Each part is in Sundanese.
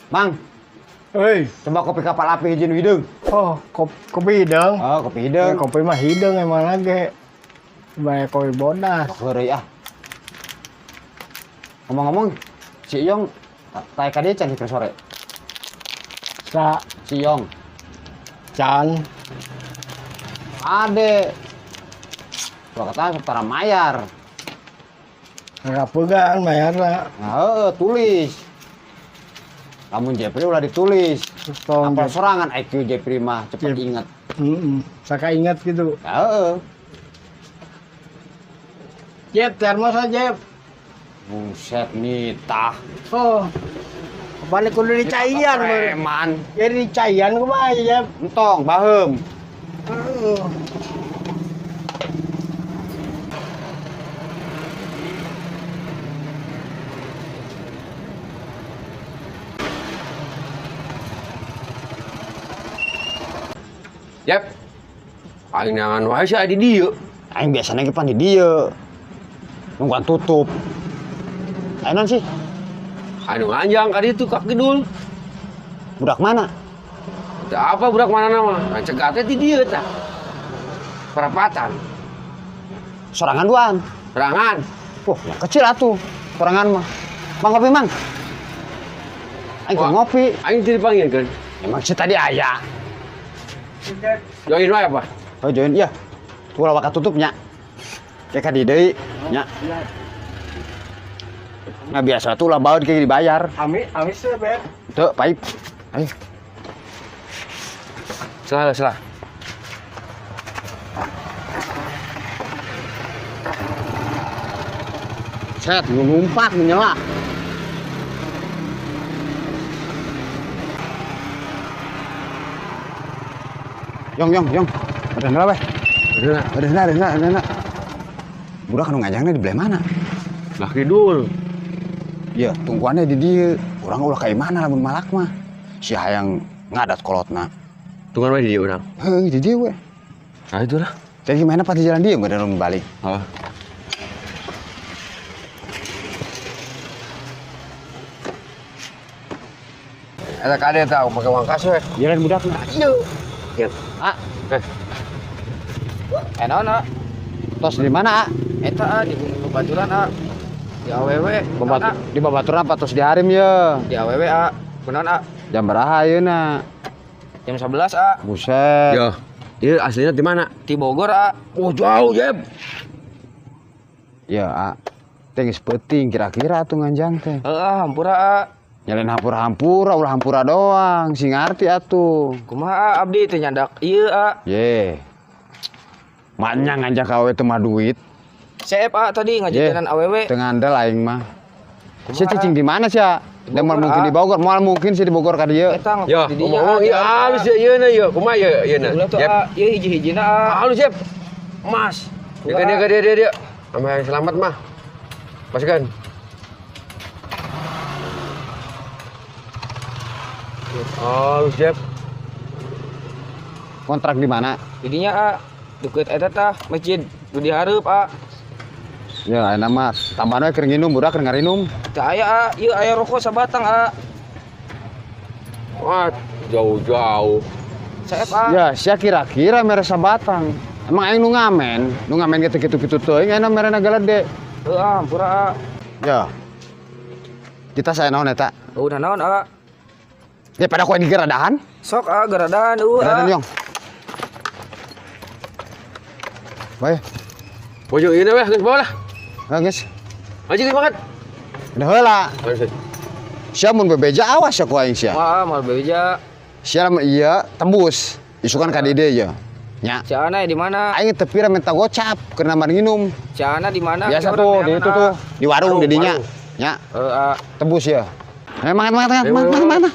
Mang. Hei, coba kopi kapal api hiji nu hideung. Oh, kopi hideung. Oh, kopi hideung. Ya, kopi mah hideung emang lagi. Banyak kopi bodas. Heureuy ah. Ngomong-ngomong, si Iyong tae ka dieu can hikeur sore. Sa si Iyong. Can. Ade. Gua kata sok tara mayar. Kapegan mayarna. Nah, heeh, tulis. Lamun Jepri ulah ditulis. Apa sorangan IQ Jepri mah cepet inget. Heeh. Saka inget gitu. Heeh. Jep, termos aja, Jep. Buset nitah. Oh. Balik kudu dicaian, preman. Jadi dicaian kumaha, Jep? Entong, baheum. Heeh. Jep, aing neangan wae sia di dieu. Aing biasana ge pan di dieu. Nungguan tutup. Aing naon sih? Anu nganjang ka ditu ka kidul. Budak mana? Teu apa budak mana mah? Nah, cegatnya di dieu tah. Perapatan. Sorangan duaan. Sorangan. Wah, ya kecil atuh. Sorangan mah. Mang kopi, Mang. Aing ngopi. Aing teu dipanggilkeun. Emang si tadi aya. Join wae apa? Oh, join iya. Tuh lawa katutupnya. Kayak ka di deui nya. Nah biasa tuh lah baut kayak dibayar. Amis teh, Beb. Teu, paip. Ayo. Salah, salah. Set, numpak menyela. Yong, yong, yong. Udah nela, weh. Udah. Budak anu ngajangna di belah mana? Lah kidul. Iya, tungguannya di dieu. Urang ulah ka imana lamun malak mah. Si hayang ngadat kolotna. Tungguan we di dieu urang. Heuh, di dieu we. Nah itulah. Jadi gimana pas di jalan dieu bener lamun balik. Heeh. Eta kade tah make uang kas we. Jalan budakna. Iya. Ah, naon, ah? Tos di mana, ah? Eta, ah, di Babaturan, ah. Di AWW. Di Babaturan apa tos di Harim ye? Di AWW, ah. Kunaon, ah? Jam berapa ayeuna? Jam 11, ah. Buset. Yo. Ieu aslinya di mana? Di Bogor, ah. Oh, jauh, Jeb. Ya, ah. Teh geus peuting kira-kira atuh nganjang teh. Heeh, hampura, ah. Nyalain hampura-hampura, ulah hampura doang, sing ngarti atuh. Kumaha abdi teh nyandak ieu, ah. Ye. Maknya ngajak awewe teu mah duit. CF ah tadi ngajajanan awewe. Teu ngandel aing mah. Si cicing di mana sia? Da moal mungkin di Bogor, moal mungkin sih di Bogor ka dieu. Eta yo, ngomong ieu halus ieu na ieu. Kumaha ieu ieu na? Jep. Ieu hiji-hijina ah. Halus, Jep. Emas. Dia dia dia. Sama yang selamat mah. Pasukan. Oh, Jep. Kontrak di mana? Didinya, ah, deket eta tah masjid nu dihareup, ah. Ya, enak mah. Tambahan we keur nginum, budak keur ngarinum. Teu aya, ah. Ieu aya rokok sabatang, ah. Wah, jauh-jauh. Saep, ah. Ya, sia kira-kira mere sabatang. Emang aing nu ngamen gitu-gitu teuing ayeuna merena galede. Heuh, ah, hampura, ah. Ya. Kita saya naon eta? Udah naon, ah. Ya pada ku aing geradahan. Sok ah geradahan eueuh. Geradahan yong. Bae. Pojok ieu weh geus bawa lah. Heuh geus. Maju geus banget. Udah heula. Sia mun bebeja awas ya ku aing sia. Wah, moal bebeja. Sia lamun ieu tembus. Isukan ka dieu ye. Nya. Si Ana di mana? Aing teu pira minta gocap keur namar nginum. Si Ana di mana? Biasa tuh di itu tuh, di warung di dinya. Nya. Heeh. Tembus ya. Mana.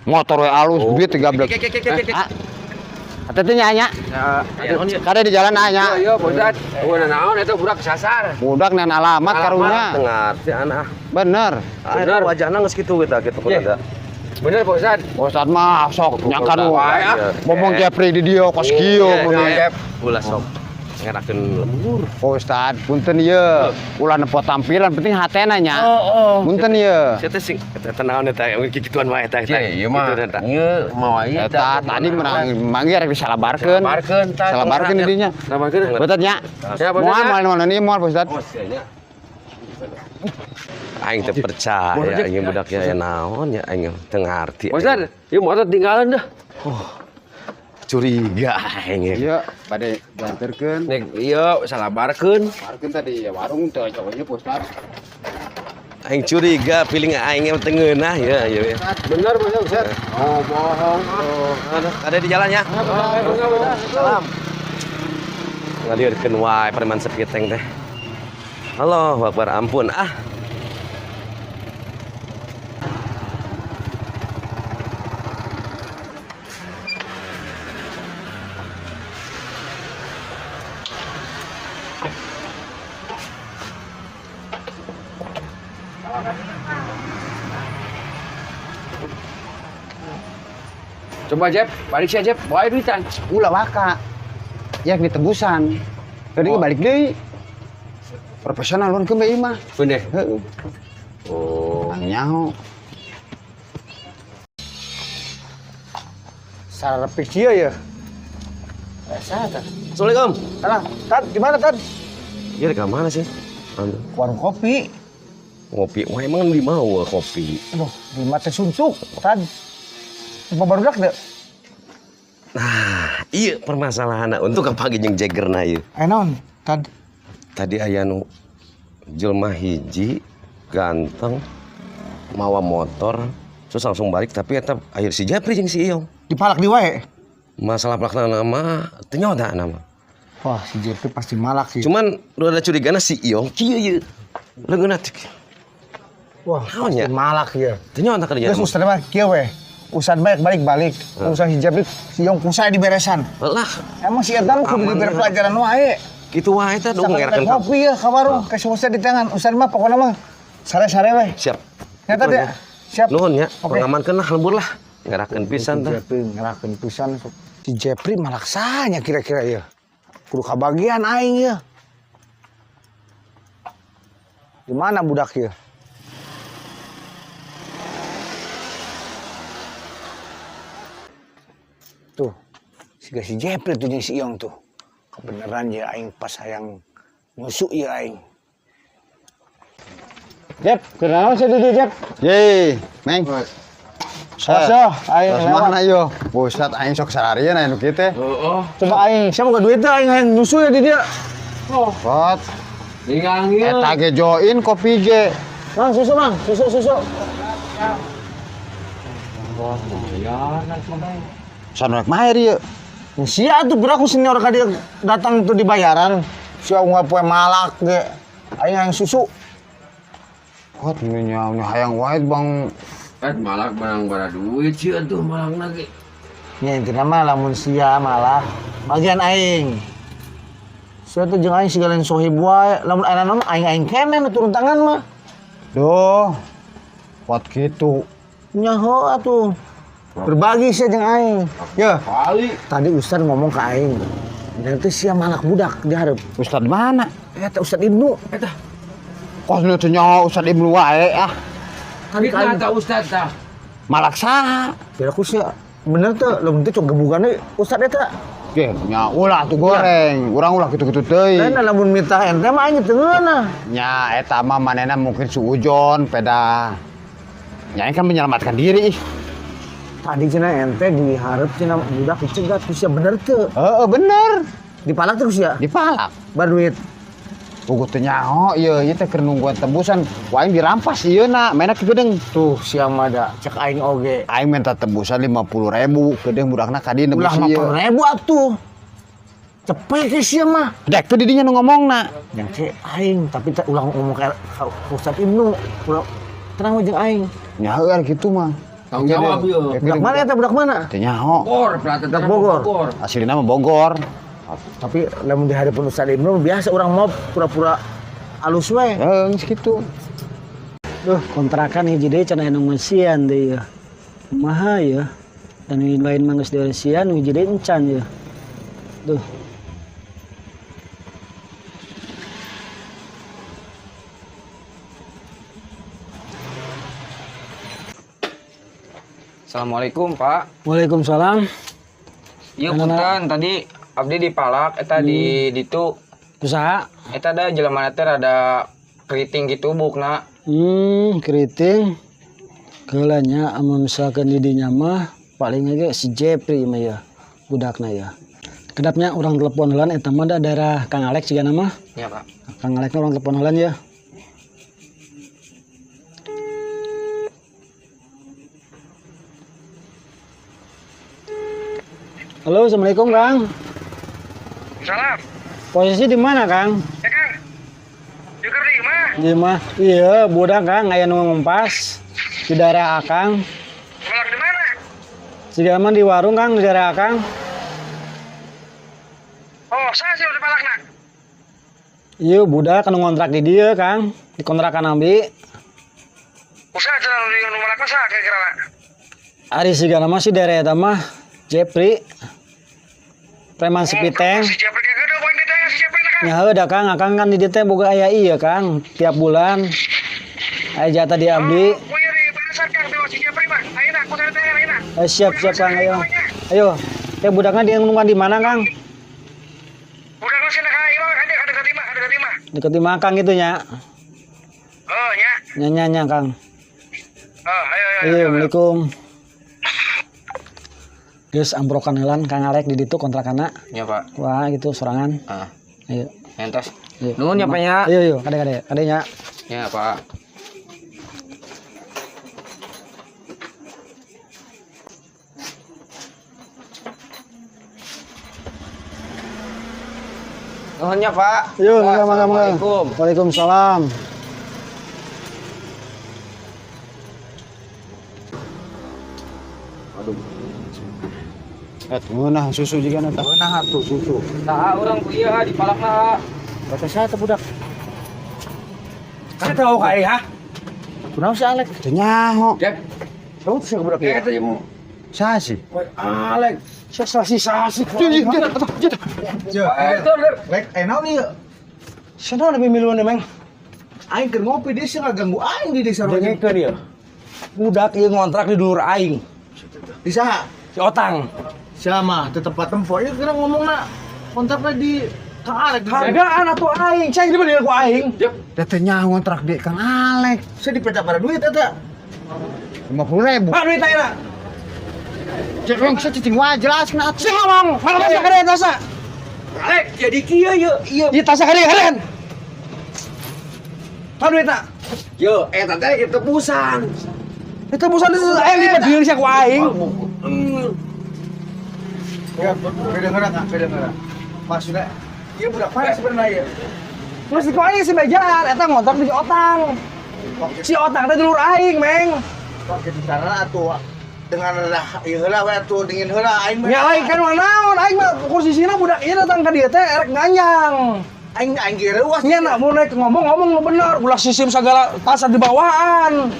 Motor we alus, duit 13. Hati-hati nya nya. Kade di jalan nya. Iya, Pak Ustad. Oh, naon eta budak kesasar. Budak nan alamat karunya. Ngarti anak. Bener. Bener wajahna geus kitu kita kitu kudu ada. Bener Pak Ustad. Pak Ustad mah sok nyakan wae. Ngomong Jepri di dieu kos kieu mun. Ulah sok. Ngerakeun lembur. Pak Ustad, punten ieu. Ulah nempo tampilan, penting hatena nya. Oh, Punten ieu. Saya teh sing eta naon eta kikituan wae eta. Ieu mah. Ieu mawa ieu. Eta tadi menang manggil rek disalabarkeun. Salabarkeun tah. Salabarkeun di dinya. Salabarkeun. Betul nya. Ya, Pak Moal Ustad. moal moal ini moal Pak Ustad. Oh, sia nya. Aing teh percaya aing budak ya naon ya aing teu ngarti. Pak Ustad, ieu motor tinggalan dah. Curiga aing. Iya, bade dianterkeun. Nek ieu salabarkeun. Barkeun tadi ya warung teh cowoknya Pak Ustad. Aing curiga feeling aing teu ngeunah ya ya. Bener Pak Ustad. Oh, bohong. Ada di jalan ya. Salam. Ngaliurkeun wae preman sepi teng teh. Allahu Akbar, ampun ah. Coba Jep, balik sia Jep, bawa duitan. Ulah waka. Ya ditebusan. Tadi balik deui. Profesional luan ke ieu mah. Bener. Heeh. Oh. Nyaho. Sarepik kieu ya. Biasa tah. Assalamualaikum. Salah, Tad, di mana Tad? Iya, ke mana sih? Anu, Warung kopi. ngopi. Wah, emang di mau kopi. Aduh, di mata suntuk, Tad. Apa barudak deh? Nah, iya permasalahan untuk apa jeung Jaggerna ieu. Eh naon, Tad? Tadi aya nu jelema hiji ganteng mawa motor terus langsung balik tapi eta akhir si Japri jeung si Iyong. Dipalak di wae. Masalah pelaksanaan nama teu nyoda nama. Wah, si Jepri pasti malak sih. Cuman lu ada curigana si Iyong kieu ieu. Leungeunna teh. Wah, Naon pasti nya? malak ya. Teu nyoda ka dinya. Terus Ustaz mah kieu we. Ustaz balik balik balik. Ustaz si Jepri si Yong kusai diberesan. Lah, Emang si eta mah kudu Aman, dibere ya. pelajaran wae. kitu wae teh duh ngerakeun ka. Kopi ya ka warung, ke Ustaz di tangan. Ustaz mah pokoknya mah sare-sare we. Siap. Nyata deh. Siap. Nuhun ya, Oke. pengamankeun lah lembur lah. Ngerakeun pisan tah. Si Jepri ngerakeun pisan. Si Jepri malaksanya kira-kira ya. Kudu kabagian aing ya. Di mana budak ya? Tuh, siga si Jepri tuh jeung si Iyong tuh. Kebenaran ya aing pas hayang nusuk ya aing. Jep, kunaon sih di Jep? Ye, Meng. Sok, aing Terus lewat. mana yo? Ustad aing sok sararian aing nu kieu teh. Heeh. Coba aing, siapa boga duit teh aing hayang nyusu ya di dia. Pot. Tinggal ieu. Eta ge join kopi ge. Mang, susu mang, susu susu. Sanuek maher ieu. Sia tuh beraku senior ka dia datang tuh dibayaran. Sia unggal poe malak ge. Aing hayang susu. Pot nya hayang wae Bang. Eh malak menang bara duit sih atuh malakna ge. Nya intina mah lamun sia malak bagian aing. Sia tuh jeung aing sigalen sohib wae, lamun aya naon aing aing keneh nu turun tangan mah. Duh. Pot kitu. Nyaho atuh. Berbagi sia jeung aing. Ya, Kali. tadi Ustad ngomong ke aing. Nanti sia malak budak di hareup. Ustad mana? Eta Ustad Ibnu. Eta. Kos nu teu nyaho Ustad Ibnu wae ah. Tadi ka aing. Kita ta Ustad tah. Malak saha? Kira aku sia bener teh lamun teh cok gebugan Ustad eta. Ge, nya ulah tuh goreng. Urang ulah kitu-kitu teuing. Lain lamun minta ente mah aing teu ngeunah. Nya eta mah manehna mungkin suujon peda. Nya aing kan menyelamatkan diri ih. Tadi cenah ente dihareup cenah budak dicegat ku sia bener teu. Heeh bener. Dipalak teh ku sia. Dipalak. Bar duit. Puguh teu nyaho ieu ieu teh keur nungguan tebusan. Ku aing dirampas ieu na, mainna ke geudeung. Tuh sia mah da cek aing oge. Aing minta tebusan 50.000 geudeung budakna ka dieu nebus Ulah ieu. 50.000 atuh. Cepet ke sia mah. Dek teh di dinya nu ngomongna. Yang cek aing tapi teh ulah ngomong ka Ustad Ibnu. Ulah tenang we jeung aing. Nya heueuh kitu mah. Tanggung jawab ieu. Budak mana eta budak mana? Teu nyaho. Bogor, pelatan Budak Bogor. Bogor. Aslina mah Bogor. Tapi lamun di hadapan Ustad Ibnu biasa orang mau pura-pura alus we. Heeh, geus kitu. Duh, kontrakan hiji deui cenah anu ngeusian deui ya. Kumaha ya? Dan nu lain mah geus dieusian, nu hiji deui encan ya. Duh. Assalamualaikum, Pak. Waalaikumsalam. Iya, punten tadi abdi dipalak eta di ditu. Usaha. Eta da jelema teh rada keriting gitu bukna. Keriting. Keula nya amun misalkan di dinya mah paling ge si Jepri mah ya budakna ya. Kedapnya urang telepon heula eta mah da daerah Kang Alex sigana mah. Ya, Pak. Kang Alex urang telepon heula ya. Halo, assalamualaikum Kang. Salam. Posisi di mana Kang? Ya Kang. Juga di imah. Di mah. Iya, budak Kang aya nu ngumpas di daerah Akang. Melak di mana? Siga mah di warung Kang di daerah Akang. Oh, saya sih udah palakna. Iya, budak anu ngontrak di dieu Kang, di kontrakan abi. Usaha jalan di nu malakna saha kira-kira? Ari siga mah si daerah eta mah Jepri. Preman Sepiteng. Si Jepri kagak ada poin ditanya si Jepri na Kang. Nya heuh da Kang, Akang kan di dieu teh boga aya ieu Kang, tiap bulan aya jatah di abdi. Oh, ieu di barisan Kang dewa si Jepri mah. Ayeuna aku cari tanya ayeuna. Siap siap Kang, ayo. Ayo. Ya budaknya dia nungguan di mana Kang? Budakna sih ka imah ka dekat imah, ka dekat imah. Dekat imah Kang gitu nya. Oh, nya. Nya nya nya Kang. Oh, ayo ayo. Iya, Assalamualaikum. Geus ambrokan heula Kang Alek di ditu kontrakanna. Ya, Pak. Wah, gitu sorangan. Ah, Ayo. entos. Ayo. Nuhun ya, Pak ya. Ayo, ayo, kade kade, kade nya. Ya, Pak. Nuhun ya, Pak. Ayo, mangga mangga mangga. Assalamualaikum. Waalaikumsalam. Eh, ngeunah susu juga nanti. Ngeunah atuh susu. Saha urang ku ieu dipalakna. Kata saya teh budak. Kan tahu ka ha? Kunaon si Alek? Teu nyaho. Jep, Tahu sih budak ieu. eta jeung Saha sih? Alek. Sasi sasi. Lek, naon ieu? Sia naon lebih miluan emang? Aing keur ngopi dia sih ngaganggu aing di desa Roja. Dengekeun ieu. Budak ieu ngontrak di dulur aing. Di saha? Si Otang. Siapa teu tempat tempo ieu kira ngomongna kontrakna di Kang Alek. Hargaan atuh aing, cai di ku aing. Da teu nyaho ngontrak di Kang Alek. Saya dipeta pada duit eta. 50.000. Pak duit ayeuna. Cek rong saya cicing wae jelaskeun atuh. Sing ngomong, malah tasa kade tasa. Alek jadi kieu ye. Ieu tasa kade kalian. Pak duit tak? Yo, eta teh kita tebusan. Itu busan itu aing dipedieun sia ku aing. Ya, kedengeran Kang, kedengeran. Maksudnya ieu budak mana sebenarnya ieu? Terus di ku aing si bejaan, eta ngontrak di Otang. Si Otang teh dulur aing, Meng. Kok kitu carana atuh dengan lah ieu heula we atuh dingin heula aing mah. Nya lain kan naon, aing mah posisina budak ieu datang ka dieu teh erek nganjang. Aing aing ge reuas. Nya nak mau naik ngomong-ngomong nu bener, ulah sisim segala pasar di bawaan.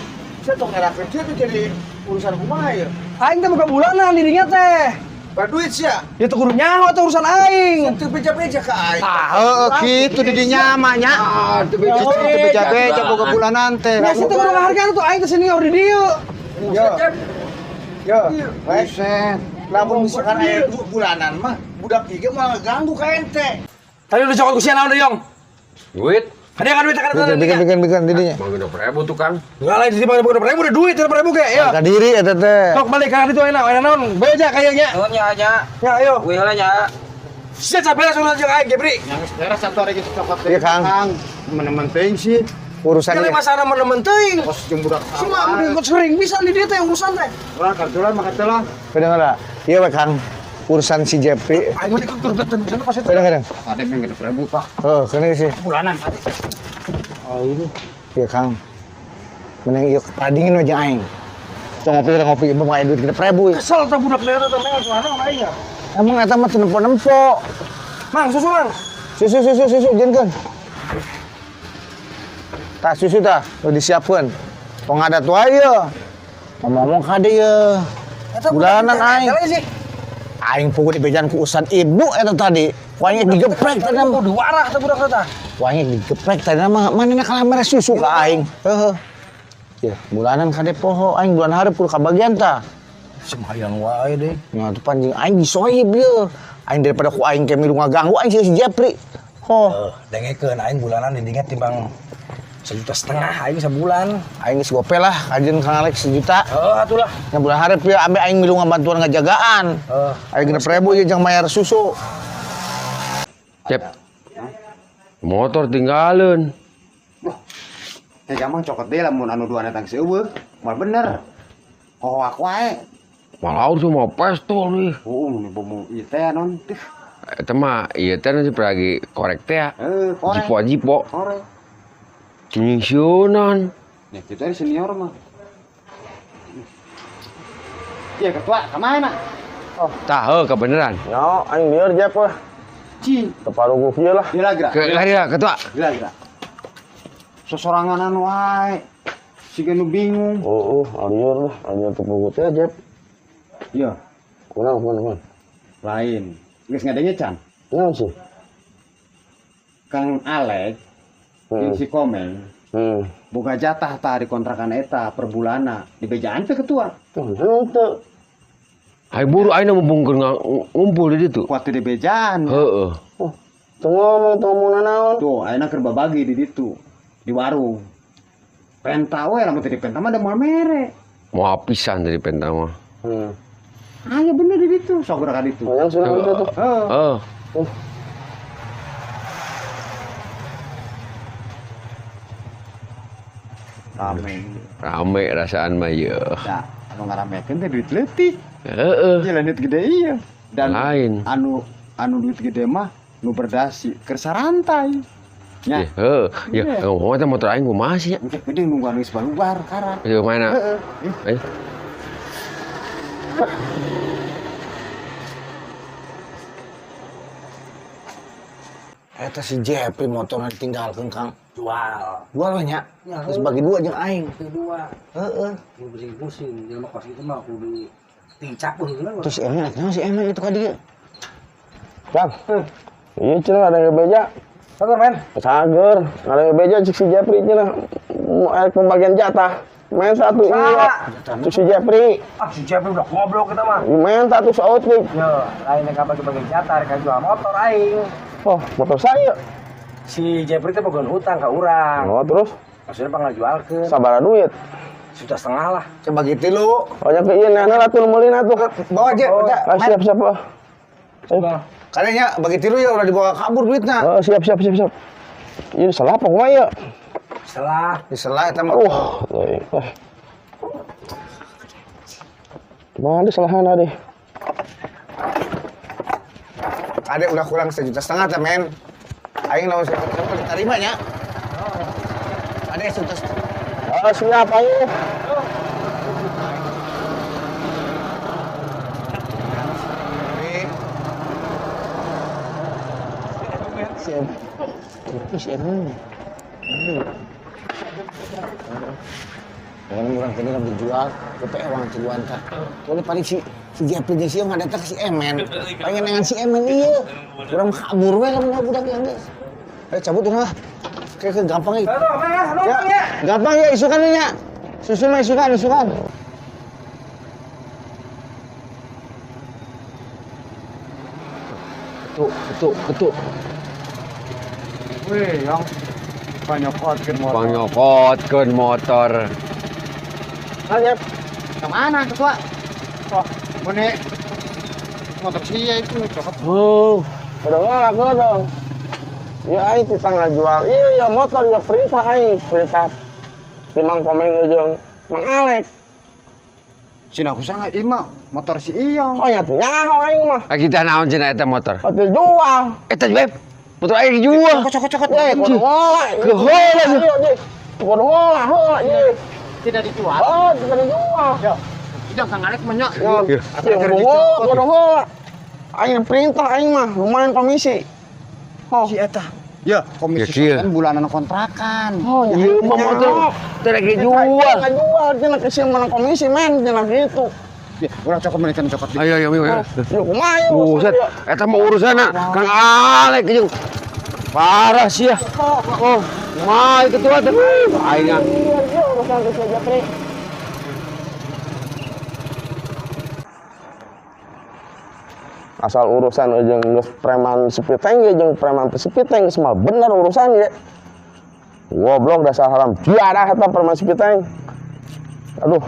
Saya tong ngerakeun kieu tuh jadi urusan kumaha ieu? Aing teh buka bulanan dirinya teh. Baduit sia. Ya teu kudu nyaho teh urusan aing. Teu beja-beja ka aing. Ah, heueuh kitu di dinya mah nya. Ah, teu Cicing teu beja-beja boga bulanan teh. Ya situ kudu ngahargaan tuh aing teh senior di dieu. Yo. Yo. Buset. Lamun misalkan aya bulanan mah budak ieu malah ganggu ka ente. Tadi udah cokot ku sia naon deui, Yong? Duit. Ada kan duit kan Bikin bikin bikin didinya. Bang 6.000 tuh Kang. Enggak lain di mana bukan ribu udah duit 6.000 ge ya. Ka diri eta teh. Tok balik ka ditu enak, enak naon? Beja kayaknya. Nuhun ya, nya. Ya ayo. Uih heula nya. Sia capek langsung aja aing Gebri. Yang beres satu hari geus cokot Iya, Kang. Menemen teuing sih. Urusan Kali ieu. masalah menemen teuing. Kos jeung budak Cuma aku diangkut sering bisa di dieu teh urusan teh. Ulah kartulan mah katelah. Kedengeran. Iya we Kang. Urusan si Jepri. Aing mah dikut pas itu. Kedengeran. Ada yang 6.000, Pak. Oh, kene sih. Bulanan. Oh, ini. Iya, Kang. Mending ieu tadingin we jeung aing. Tong ngopi ngopi ieu mah aya duit 6.000. Kesel teh budak teh teh memang soalnya aing ya. Emang eta mah teu nempo-nempo. Mang susu mang. Susu susu susu jenkeun. Tah susu tah, udah disiapkeun. Tong ngadat wae ye. Ngomong-ngomong kade ye. Bulanan aing. Sih. Aing puguh dibejan ku Ustad Ibnu eta tadi. Ku aing digeprek tadi mah. Kudu warah teh budak teh. Ku aing digeprek tadi mah manehna kalah mere susu ka aing. Heuheuh. Ya, bulanan kade poho aing bulan hareup kudu kabagian tah. Sembayang wae deh. Nya tuh panjing aing disohib ieu. Aing daripada ku aing ke milu ngaganggu aing si Jepri. Oh, Dengekeun aing bulanan di dinya timbang 1,5 juta aing sabulan. Aing geus gope lah kajeun Kang Alex 1 juta. Heeh atulah. Nya bulan hareup ya ambe aing milu ngabantuan ngajagaan. Heeh. Aing 6.000 ieu jang mayar susu. Cep. Motor tinggalin. Loh. Teh gampang cokot deui lamun anu dua netang seueuh. Moal bener. Hoak wae. Malah cuma pestol nih. Heeh, nih bomo ieu teh non. Tih. Eta mah ieu teh nu lagi korek teh. Heuh, korek. Jipo-jipo. Korek. Nyingsiunan. Nih, kita ini senior mah. Iya, ketua, kemana? Oh. Tah, heuh kebeneran. Yo, aing lieur Jep weh. Ci, Teparuguh kieu lah. gila gerak. Ke lari lah, ketua. Gila gerak. Sosoranganan wae. Siga nu bingung. Oh, lieur lah, lieur teparuguh teh Jep. Iya, Kunaon, kunaon. lain. Geus ngadenge can. Naon sih? Kang Alek jeung si Komeng boga jatah tah di kontrakan eta per bulana dibejaan teh ketua. Henteu. Hai buru ayeuna mumpung keur ngumpul di ditu. Kuat teu dibejaan. Heeh. Oh, teu ngomong, teu ngomong nanaon. Tuh, ayeuna keur babagi di ditu di warung. Penta we lamun teu dipenta mah da moal mere. Mau pisan dari penta mah. Aya bener di ditu, sok geura ka ditu. Hayang sunah itu tuh. Heeh. Heeh. Rame. Rame rasaan mah ieu. Da, anu ngaramekeun teh duit leutik. Heeh. Jalan duit gede iya. Dan Lain. anu duit gede mah nu berdasi keur sarantai. Nya. Heeh. Ya, ngomong teh motor aing kumaha sih nya? Engke gede nunggu anu geus balubar kara. Ieu mana? Heeh. Ayo. Eta si Jepri motorna ditinggalkeun Kang. Jual. Jual we nya. Geus bagi dua jeung aing. Bagi dua. Heeh. Kudu bisi pusing, jelema kos kitu mah kudu ticap heula. Terus si Emen, kenapa si Emen itu ka dieu? Kang. Ieu cenah ada ngebeja. Sabar, men. Sager, ada ngebeja cik si Jepri cenah. Mau pembagian jatah. Main satu iya. Cik si Jepri. Ah, si Jepri udah goblok kita mah. Main satu saut nih. Yo, lain yang bagi-bagi jatah, rek jual motor aing. Oh, motor saya. Si Jepri teh boga hutang ka urang. Oh, terus maksudnya pangajualkeun. Sabaraha duit? 1,5 juta lah. Coba gitu lu. Oh, nya ke ieu neana lah tuh meulina tuh. Bawa aja, Oh, udah. siap, siap. Oh. Kayaknya bagi tilu ya udah dibawa kabur duitnya. Oh, siap, siap, siap, siap. Ini salah apa kumaha ya? Salah. Diselah eta mah. Mana disalahan ade? Ade udah kurang 1,5 juta teh, men. Aing lamun 1,5 juta diterima nya. Ade 1,5 juta. Oh, siap ayo. Siap. Terus emang. Orang orang kene lamun dijual, gope uang tiluan tah. Boleh paling si Jepri jeung si Yong datang si Emen. Pengen dengan si Emen ieu. Urang kabur we lamun budak yang geus. Ayo cabut urang lah. Kayak gampang ya. Ya, gampang ya isukan nya. Susul mah isukan, isukan. Ketuk, ketuk, ketuk. Wih, yang panyokotkeun motor. Panyokotkeun motor. Ayo. Kemana ketua? Oh, bonek motor sia itu cokot. Oh, udah nolak dong. Ya aing kita ngajual. Iya ya motor ya perintah aing, perintah si Mang Komeng jeung Mang Alek. Cina aku sangat ima motor si Iyong. Oh ya nyaho aing mah. Ah, kita naon cenah eta motor? Motor jual. Eta beb, motor aing dijual. Cokot cokot cokot. Eh, kudu ngolah. Ke heula. Kudu ngolah, heula ieu. Tidak dijual. Oh, tidak dijual. Yo. Tidak Kang Alek mah nya. Ya, kudu ngolah. Aing perintah aing mah lumayan komisi. Oh. Si eta. Ya, komisi Ya, kan bulanan kontrakan. Oh, ya. Ieu mah motor teh lagi jual. Nggak jual, cenah kecil menang komisi men, cenah gitu. Ya, urang cokot meunikan cokot. Ayo ayo ayo. Yo kumaha ieu? Buset, eta mah urusanna Kang Alek jeung parah sih ya. Oh, kumaha ketua teh. Aing ah. Iya, urusan ke si Jepri. Asal urusan jeung geus preman Sipiteng ge jeung preman Sipiteng geus mah bener urusan ge. Goblok, dasar haram jadah eta preman Sipiteng. Aduh.